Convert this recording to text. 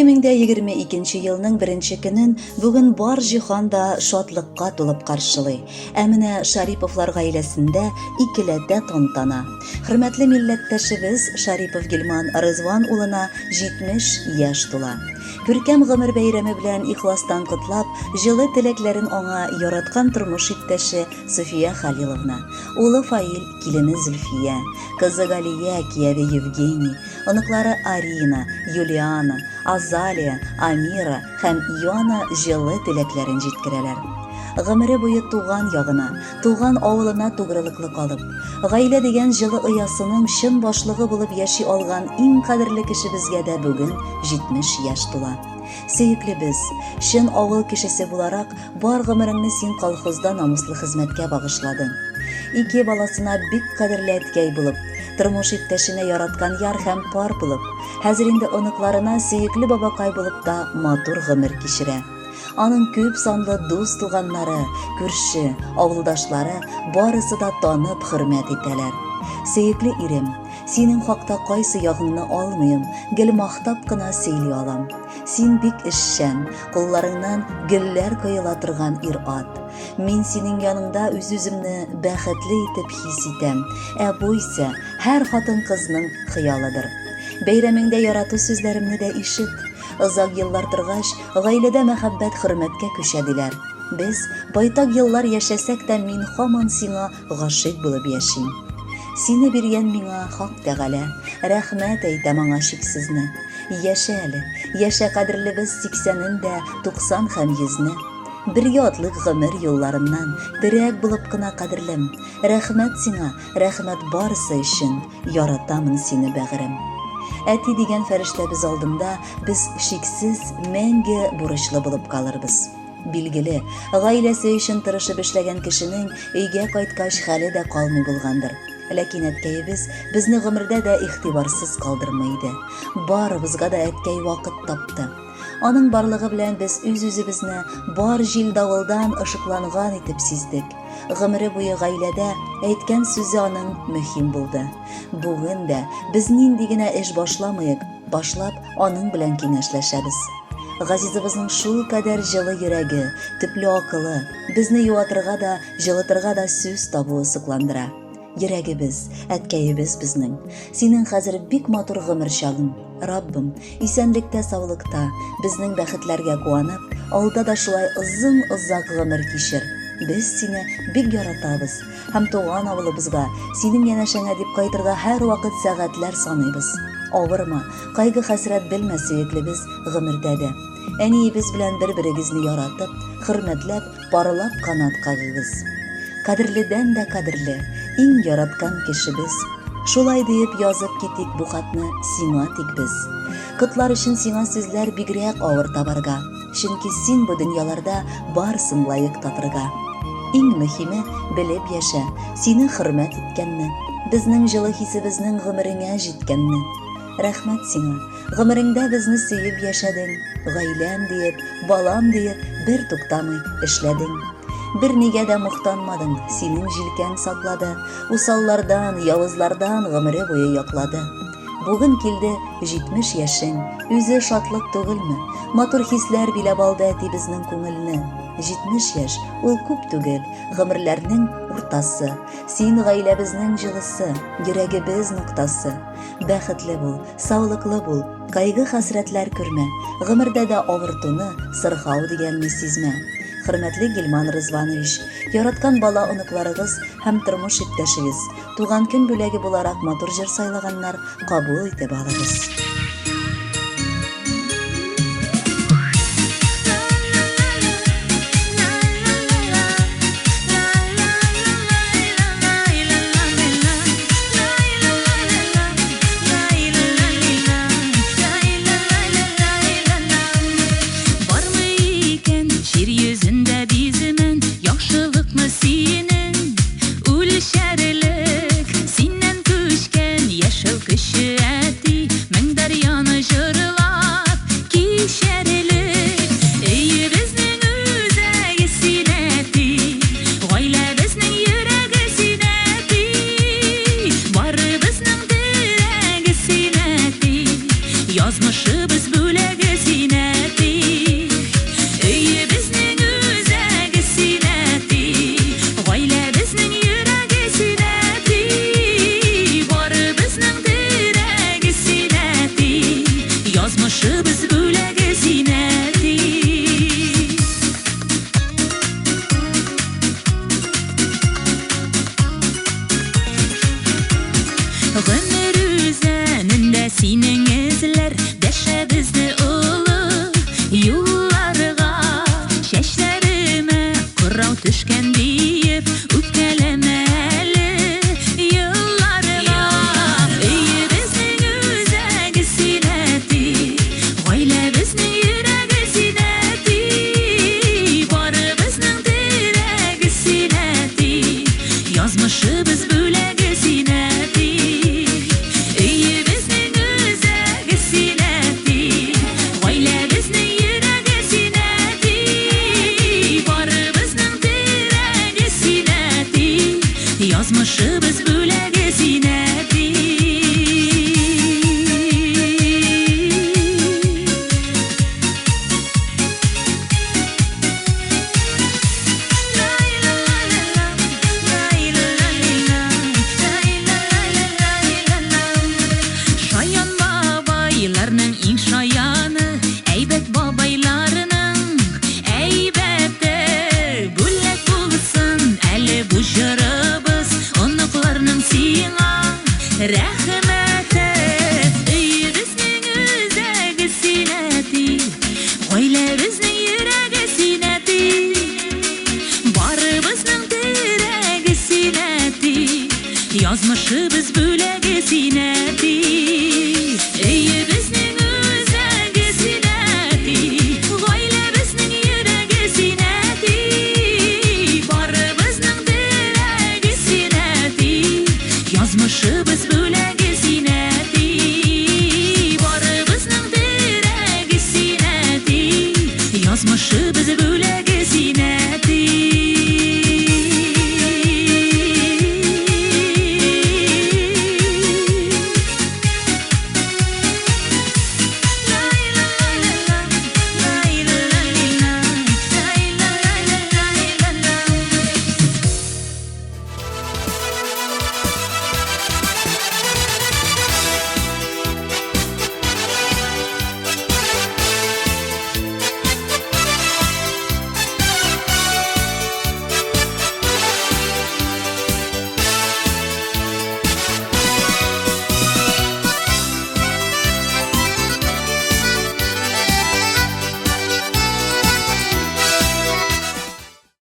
2022 елның беренче көнен бүген бар җиһан да шатлыкка тулып каршылый. Ә менә Шариповлар гаиләсендә икеләтә тантана. Хөрмәтле милләттәшебез Шарипов Гильман Рызван улына 70 яшь тула. Күркәм гомер бәйрәме белән ихластан котлап, җылы теләкләрен аңа яраткан тормыш иптәше София Халиловна, улы Фаил, килене Зөлфия, кызы Галия, кияве Евгений, Оныклары Арина, Юлиана, Азалия, Амира һәм Яна җылы теләкләрен җиткерәләр. Гомере буе туган ягына, туган авылына тугрылыклы калып, гаилә дигән җылы оясының чын башлыгы булып яши алган иң кадерле кешебезгә дә бүген 70 яшь тула. Сөеклебез, чын авыл кешесе буларак, бар гомереңне син колхозда намуслы хезмәткә багышладың. Ике баласына бик кадерле әткәй булып, тормыш иптәшенә яраткан яр һәм пар булып, хәзер инде оныкларына сөекле бабакай булып та матур гомер кичерә. Аның күп санлы дус-туганнары, күрше, авылдашлары барысы да танып хөрмәт итәләр. Сөекле ирем, синең хакта кайсы ягыңны алмыйм, гел мактап кына сөйли алам. Син бик эшчән, кулларыңнан гөлләр коела торган ир-ат. Мин синең яныңда үз-үземне бәхетле итеп хис итәм, ә бу исә һәр хатын-кызның хыялыдыр. Бәйрәмеңдә ярату сүзләремне дә ишет. Озак еллар торгач, гаиләдә мәхәббәт хөрмәткә күчә, диләр. Без байтак еллар яшәсәк тә, мин һаман сиңа гашыйк булып яшим. Сине биргән миңа Хак Тәгалә, рәхмәт әйтәм аңа чиксезне. Яшә әле, яшә кадерлебез сиксәнен дә, 90 һәм йөзне. Бергә атлыйк гомер юлларыннан, терәк булып кына кадерлем. Рәхмәт сиңа, рәхмәт барысы өчен, яратамын сине, бәгырем. Әти дигән фәрештәбез алдында без шиксез, мәңге бурычлы булып калырбыз. Билгеле, гаиләсе өчен тырышып эшләгән кешенең өйгә кайткач хәле дә калмый булгандыр. Ләкин әткәебез безне гомердә дә игътибарсыз калдырмый иде. Барыбызга да әткәй вакыт тапты. Аның барлыгы белән без үз-үзебезне бар җил-давылдан ышыкланган итеп сиздек. Гомере буе гаиләдә әйткән сүзе аның мөһим булды. Бүген дә без нинди генә эш башламыйк, башлап аның белән киңәшләшәбез. Газизыбызның шул кадәр җылы йөрәге, төпле акылы, безне юатырга да, җылытырга да сүз табуы сокландыра. Йөрәгебез, әткәебез безнең. Синең хәзер бик матур гомер чагың. Раббым, исәнлектә-саулыкта, безнең бәхетләргә куанып, алда да шулай озын-озак гомер кичер. Без сине бик яратабыз һәм туган авылыбызга, синең янәшәңә дип кайтырга һәрвакыт сәгатьләр саныйбыз. Авырма, кайгы-хәсрәт белмә сөеклебез гомердә дә. Әниебез белән бер-берегезне яратып, хөрмәтләп, Парлап канат кагыгыз. Кадерледән дә кадерле, иң яраткан кешебез. Шулай диеп язып китик бу хатны сиңа тик без. Котлар өчен сиңа сүзләр бигрәк авыр табарга, чөнки син бу дөньяларда барысын лаек татырга. Иң мөһиме, белеп яшә, сине хөрмәт иткәнне, безнең җылы хисебезнең гомереңә җиткәнне. Рәхмәт сиңа, Гомереңдә безне сөеп яшәдең, гаиләм диеп, балам диеп, бер туктамый эшләдең. Бернигә дә мохтанмадың, синең җилкәң саклады, усаллардан, явызлардан гомере буе яклады. Бүген килде 70 яшең, үзе шатлык түгелме? Матур хисләр биләп алды әтибезнең күңелне. 70 яшь, ул күп түгел, гомерләрнең уртасы. Син гаиләбезнең җылысы, йөрәгебез ноктасы. Бәхетле бул, саулыклы бул, кайгы-хәсрәтләр күрмә, гомердә дә авыртуны, сырхау дигәнне сизмә. Хөрмәтле Гильман Рызванович, яраткан бала-оныкларыгыз һәм тормыш иптәшегез, туган көн бүләге буларак матур җыр сайлаганнар, кабул итеп алыгыз. Бармы икән җир йөзендә биземен, Яхшылыкны синең үлчәрлек? Синнән күчкән яшәү көче, әти, Мең дәрьяны җырлап кичәрлек. Өебезнең үзәге син, әти, Гаиләбезнең йөрәге син, әти, Барыбызның терәге син, әти, Язмышыбыз бүләге син. Язмышыбыз бүләге син, әти.